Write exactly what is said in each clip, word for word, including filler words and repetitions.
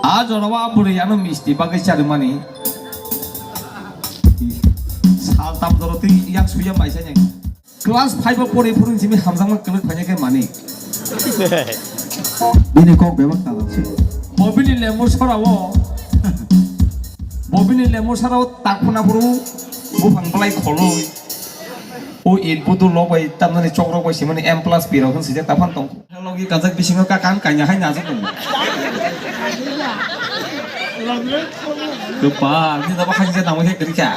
A jorao a bwrwi ano misti bagwi charimani. Sal tam jora twi yak suya maisa nang. Class five o pori phurung simi hamjakma kwlwk phaina khe mani. Bini kok bebak talak se. Bobini lemur sarao. Bobini lemur sarao takphuna phuru buphang bwlai kholwi. O input o lok bai tamnani chok rok bai simani M plus P rok hwn sijak taphang tong. Logi kajak bisingo kakan kanya hai najak tongo. Kwpal, ni dabo hai je namo khe kwrwi kha.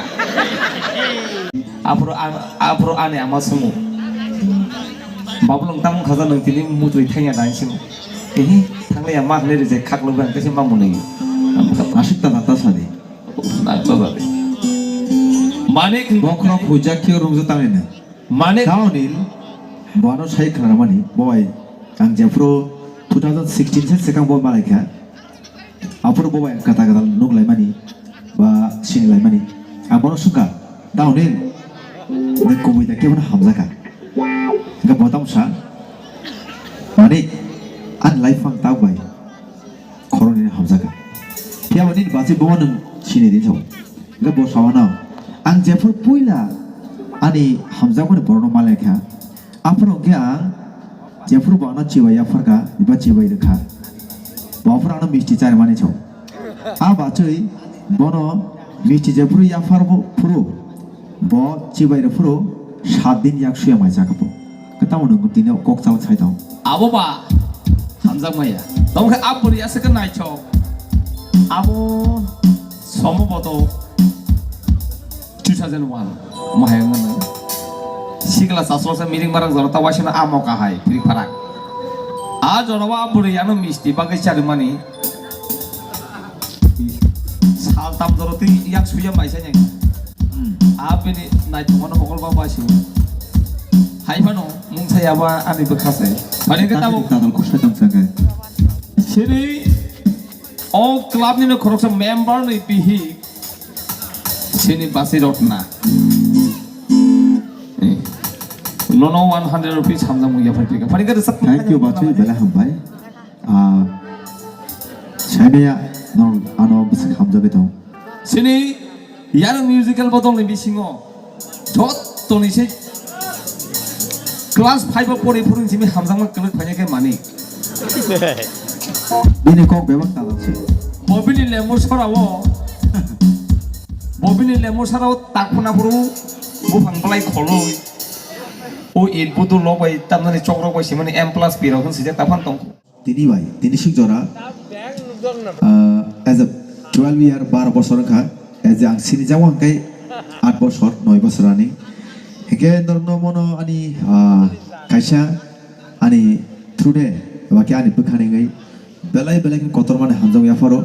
Aphuru an-, aphuru ani ama sumu. Babu lung tamung khaja nung tini mutwi thangya nai simu. Ehe, thangliya ma hwnwi reject khak lubang khe se ma mwnwi. Aswk ta ta sadi. Nang to sadi. Manik bokhorok hujak khe rungja tangni. Mane tao Nil, bo ano sai khwnamani, bo bai ang jephuru two thousand sixteen se swkang bo malaikha. Aphuru bo bai ang kwtal kwtal nung laimani, ba sini laimani. Ang bono swngkha, tao Nil, nwng kubui da kebono hamjakha. Hingkhe bo tamo sa, Manik, ani life ang tak bai. Khoroknwi hamjakha. Phiya bo nini bachwi bomo nwng sini di sao. Hwnkhe bo sao ano, ang jephuru puila ani hamjakmani borokno malaikha, aphuru hwnkhe ang jephuru bo ano chibai yapharkha, eba chibai rwkha. Bo aphuru ano misti charimani sao. A bachwi bono misti jephuru yaphar bo phuru, bo chibai rw phuru sat din yak suya mai chakha bo. Khe tamo nwng tini kok chal sai tong. Abo ba hamjak maya. Tamo khe a bwrwi aswk khe naithok. Abo somo boto two thousand one. Mahai wngmano. Sikla chaslo se miring barak jora ta waisano amo kahai phiri pharak. A jora o a bwrwi ano misti bagwi charimani. Sal tam jora twi yak suya maisa nyang. Hmm. A bini naithokmano hokol ba baisi. Hai phano mungsa yaba ani bwkha se. Phani khe tamo. Tadal kusa tang sangkhe. Sini o club ni no khoroksa member ni bihi. Sini basi rotna. Eh. Lono one hundred rupees hamjak mung yaphar pika. Phani khe rwchap. Thank you, bachwi, belai hambai. Ah, saimaya, nong ano bwswk hamjagwi tong. Sini yano musical bodol ni bisingo jottoni se class five o pori phurung simi hamjakma kwlwk phaina khe mani. Bini kok bebak talak se. Bobini lemur sarao, bobini lemur sarao takphuna phuru buphang bwlai kholwi. O input o lok bai tamnani chok rok bai simani M plus P rok hwn sijak taphang tong. Tini bai, tini sik jora, ah, as a twelve year, baro bosor wngkha, as a ang sini jago hwnkhe aat bosor, noi bosor ani. Hwnkhe norokno mono ani, ah, kaisa ani through de, eba khe ani bwkhani wngwi belai belai khe kotor mani hamjak yapharo.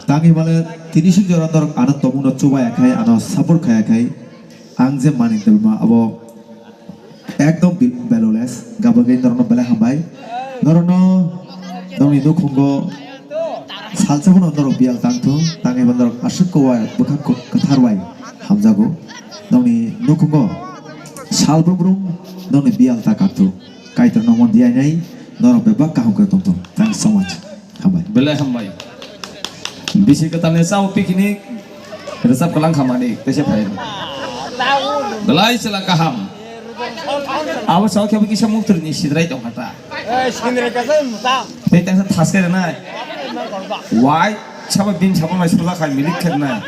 Tangwi male tini sik jora norok ano tongmungno chubaya khai, ano support khaya khai, ang je manwi tongma abo Ekdom bi-, valueless, gabagwi norokno belai hambai. Norokno, norokni nukhungo salsa bono norok biyal tangthung, tangwi bo norok aswk kowai bwkhak kwthar bai hamjago. Norokni nukhungo sal brum brum norokni biyal ta kakthung. Kaitor no mon diyainai norok bebak kaham khe tongthung. Thanks so much. Hambai. Belai hambai. Bisi kwtalni chao picnic rwchap kwlang khamani tese phai. Belai chwla kaham. Abo sao khe kisa muktwrwini sidrai tong kha ta. Eh, sindri kasa muta. Tei tangsa thaskai rwnai. Wai sabo bini sabo nai soja khai milik khe rwnai.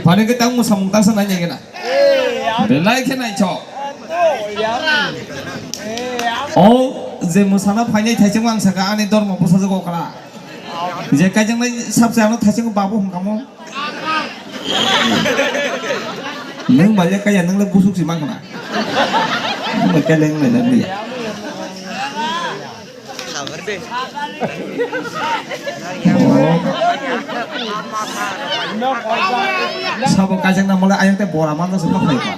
Phani khe tang mwsamung tangsa nai nai gena. Belai khe naithok. O je mwsana phainai thaichung ang saka ani dormo bwsajwk okra. Je kaijaknai sabse ano thaichung babu hwnkamo. Nwng bai le kaya nwng le busuk si mangkha na. Nwng bai kaya le nwng le le. Sabo kaijakna mole ayang te bora manja se phai pa.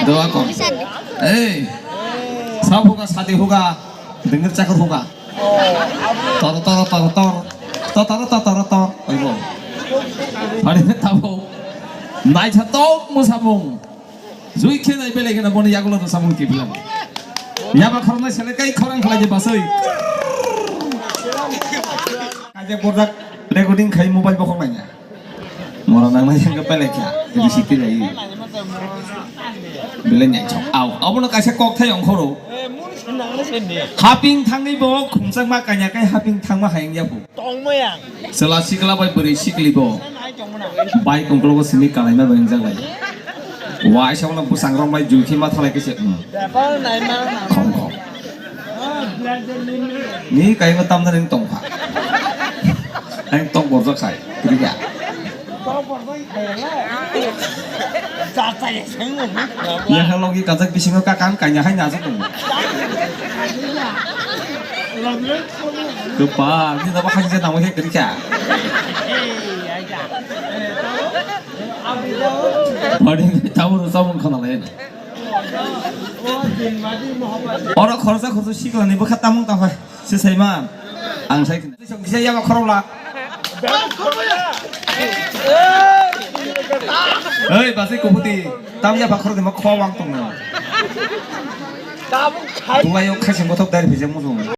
Doa kon. Ei. Sabo ka sadi hoga. Dengir chakar hoga. Tor tor tor tor. Tor tor tor tor tor. Oibo. Hari ne tabo. Naithatok mwsamung. Jui khe nai belai kheno boni yagulo rwchapmung kiphilamo. Yaba khoroknai sele kai khorang khlai je basoi. Borjak recording khai mobile bokhok nanya. Mora nang nai hingke pelai kha. Jadi siti lai. Bile nyai chok. Au, abono kaisa kok thai ongkhoro. Haping thangni bo khumsak ma kanya kai haping thangma hayang yapu. Tongmaya. Sela sikla bai bwrwi sikli bo. Bai kongkolo bo simi kalaima bai wngjak lai. Waisa wngno bwsang rok bai julkhi ma thalai khe se, hmm. Khong khong. Ni kaibo tamna ring tongkha. Ang tong borjak khai, kriya. Yaha logi kajak bisingo kakan kanya hai najak tongo. Kwpal, ni nabo hai je namo khe krikha. Body tamo samung khana lai. Oro khorsa khorsa sikla ni bwkha tamung tangkha se saiman. Ang sai kisa yaba khorokla. Ei, basi kuputi. Tam yaba khorok ma khwa wang tong na. Buwai yok khaising bothok dari bijak musu.